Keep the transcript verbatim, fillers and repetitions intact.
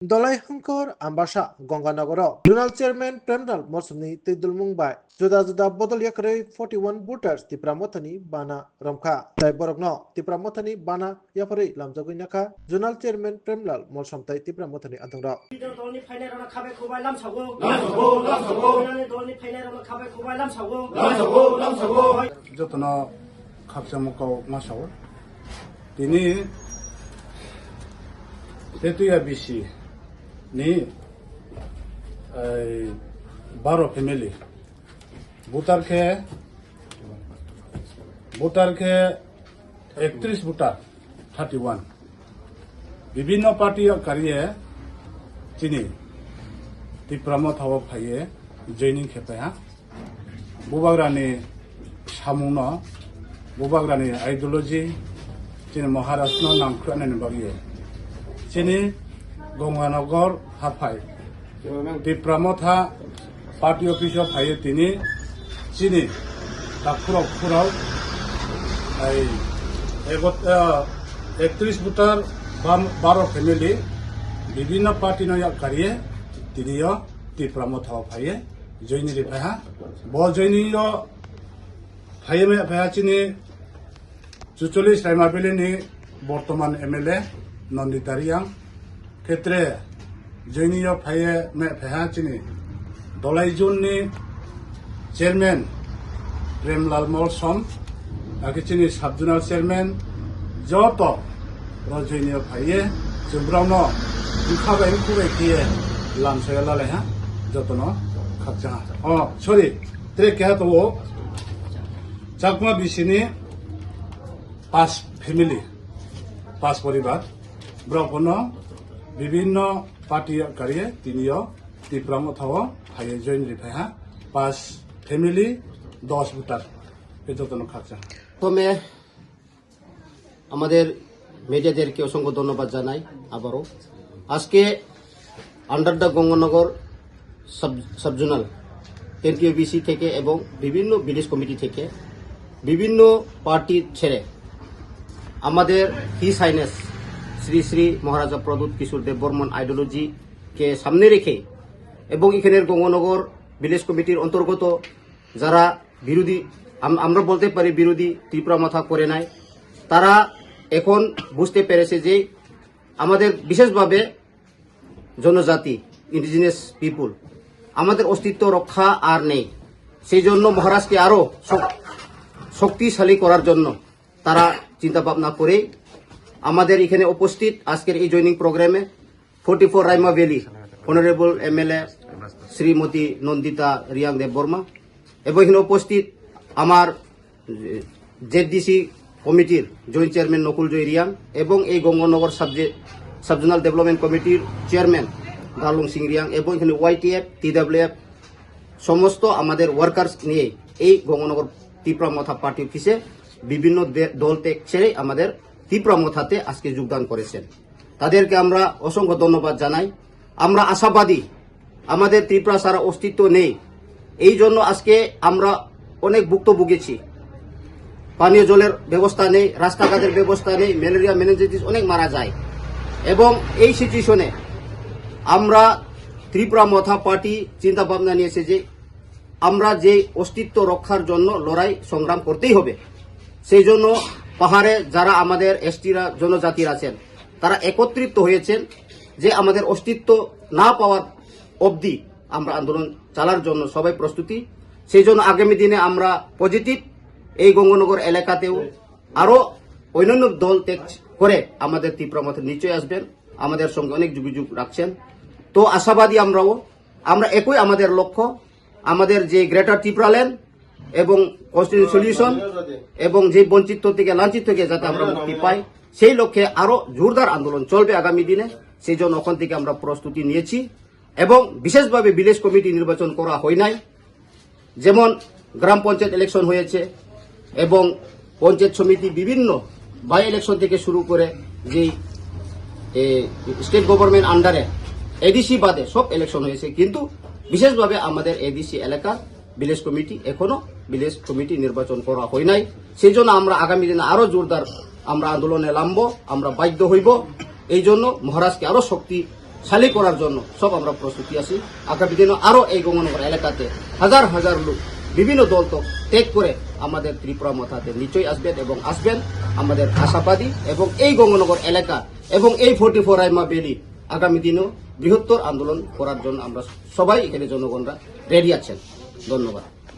Dolai Hongkor Ambasa Gonganogoro Zonal Chairman Premlal Molsomni twi dulmung bai juda juda bodol yakarwi forty one voters Tipra Mothani bana romkha. Tai borokno Tipra Mothani bana yapharwi lamjagwi nakha Zonal Chairman Premlal Molsom tai Tipra Mothani adongrok. Dolni phainairokno khabai khwbai lamsago. Lamsago, lamsago. Dolni phainairokno khabai khwbai lamsago. Lamsago, lamsago. Jotono khakchangma kok ma sao. Tini Tetuya B C ni, eh, baro family. Voter khe, voter khe ektrish voter, thirty one. Bibhinno party o kariye chini Tipra Motha o phaiye joining khe paiha. Bubagrani samungno, Bubagrani ideology, chini Maharashno nangkuknani bagwi. Chini Gonganagar haphai Tipra Motha party office o phaiwi tini chini takhurok khurok ai egot-, ah, ektrish voter bam-, baro family bibhinno party no yak kariye tini o Tipra Motha o phaiye joining ri phaiha. Bo joining o phaiye me phaiha chini Chucholi Saima Valley ni bortoman M L A Nandita Reang khetre joining o phaiye me phaiha chini Dolai Zone ni chairman Premlal Molsom, ake chini sub zonal chairman joto ro joining o phaiye chwng borokno bwkha bai bukhu bai khiye lamsaya lalaiha jotono khakchangha. Oh, sorry, tre keha to o Chakma B C ni pas family, pas poribar, borok bono bibhinno party kariye tini o Tipra Motha o phaiye join ri phaiha, pas family, dos voter, e jotono khakchang. প্রথমে আমাদের মিডিয়াদেরকে অসংখ্য ধন্যবাদ জানাই আবারও। আজকে under the Ganganagar sub sub zonal এনটিওবিসি থেকে এবং বিভিন্ন ভিলেজ কমিটি থেকে বিভিন্ন পার্টি ছেড়ে আমাদের হিজ হাইনেস শ্রী শ্রী মহারাজা প্রদ্যুৎ কিশোর দেব বর্মন আইডিওলজিকে সামনে রেখে এবং এখানের গঙ্গানগর ভিলেজ কমিটির অন্তর্গত যারা বিরোধী, আম-, আমরা বলতে পারি বিরোধী ত্রিপুরা মথা করে নাই, তারা এখন বুঝতে পেরেছে যে আমাদের বিশেষভাবে জনজাতি, ইন্ডিজিনাস পিপল, আমাদের অস্তিত্ব রক্ষা আর নেই। সেই জন্য মহারাজকে আরো শক-, শক্তিশালী করার জন্য তারা চিন্তা ভাবনা করেই আমাদের এখানে উপস্থিত আজকের এই জয়েনিং প্রোগ্রামে forty four Raima valley honourable MLA Shrimati Nandita Reang Debbarma এবং এখানে উপস্থিত আমার জেডিসি কমিটির জয়েন্ট চেয়ারম্যান নকুল জয় রিয়াং এবং এই গঙ্গানগর সাবজে-, সাব জোনাল ডেভেলপমেন্ট কমিটির চেয়ারম্যান গালং সিং রিয়াং এবং এখানে ওয়াইটিএফ, টিডাব্লিউএফ সমস্ত আমাদের ওয়ার্কার্স নিয়ে এই গঙ্গানগর ত্রিপুরা মথা পার্টি অফিসে বিভিন্ন দে-, দল ত্যাগ ছেড়ে আমাদের ত্রিপুরা মথাতে আজকে যোগদান করেছেন। তাদেরকে আমরা অসংখ্য ধন্যবাদ জানাই। আমরা আশাবাদী, আমাদের ত্রিপুরা ছাড়া অস্তিত্ব নেই। এই জন্য আজকে আমরা অনেক ভুক্তভুগি ছি। পানীয় জলের ব্যবস্থা নেই, রাস্তাঘাটের ব্যবস্থা নেই, ম্যালেরিয়া, মেনিনজাইটিস অনেক মারা যায়। এবং এই সিচুয়েশনে আমরা ত্রিপুরা মথা পার্টি চিন্তা ভাবনা নিয়েছে যে আমরা যে অস্তিত্ব রক্ষার জন্য লড়াই সংগ্রাম করতেই হবে। সেই জন্য পাহাড়ে যারা আমাদের এসটিরা, জনজাতিরা আছেন, তারা একত্রিত হয়েছেন যে আমাদের অস্তিত্ব না পাওয়ার অবধি আমরা আন্দোলন চালার জন্য সবাই প্রস্তুতি। সেই জন্য আগামী দিনে আমরা পজিটিভ, এই গঙ্গানগর এলাকাতেও আরো অন্যান্য দল ত্যাগ করে আমাদের ত্রিপুরা মথা নিশ্চয়ই আসবেন, আমাদের সঙ্গে অনেক যোগাযোগ রাখছেন। তো আশাবাদী আমরাও, আমরা একই আমাদের লক্ষ্য, আমাদের যে গ্রেটার ত্রিপুরাল্যান্ড এবং কনস্টিটিউশন সলিউশন এবং যে বঞ্চিত থেকে লাঞ্ছিত থেকে যাতে আমরা মুক্তি পাই, সেই লক্ষ্যে আরো জোরদার আন্দোলন চলবে আগামী দিনে। সেই জন্য ওখান থেকে আমরা প্রস্তুতি নিয়েছি এবং বিশেষভাবে ভিলেজ কমিটি নির্বাচন করা হয় নাই, যেমন গ্রাম পঞ্চায়েত ইলেকশন হয়েছে এবং পঞ্চায়েত সমিতি বিভিন্ন বাই ইলেকশন থেকে শুরু করে যেই, এ, স্টেট গভর্নমেন্ট আন্ডারে এডিসি বাদে সব ইলেকশন হয়েছে, কিন্তু বিশেষভাবে আমাদের এডিসি এলাকার ভিলেজ কমিটি এখনো ভিলেজ কমিটি নির্বাচন করা হয় নাই। সেই জন্য আমরা আগামী দিনে আরো জোরদার আমরা আন্দোলনে নামবো, আমরা বাধ্য হইব। এই জন্য মহারাজকে আরো শক্তি সালি করার জন্য সব আমরা প্রস্তুতি আছি। আগামী দিনও আরো এই গঙ্গানগর এলাকাতে হাজার হাজার লোক বিভিন্ন দল তো ত্যাগ করে আমাদের ত্রিপুরা মথাতে নিশ্চয়ই আসবেন এবং আসবেন আমাদের আশাবাদী। এবং এই গঙ্গানগর এলাকা এবং এই ফর্টি ফোর রাইমা ভ্যালি আগামী দিনও বৃহত্তর আন্দোলন করার জন্য আমরা সবাই এখানে জনগণরা রেডি আছেন। ধন্যবাদ।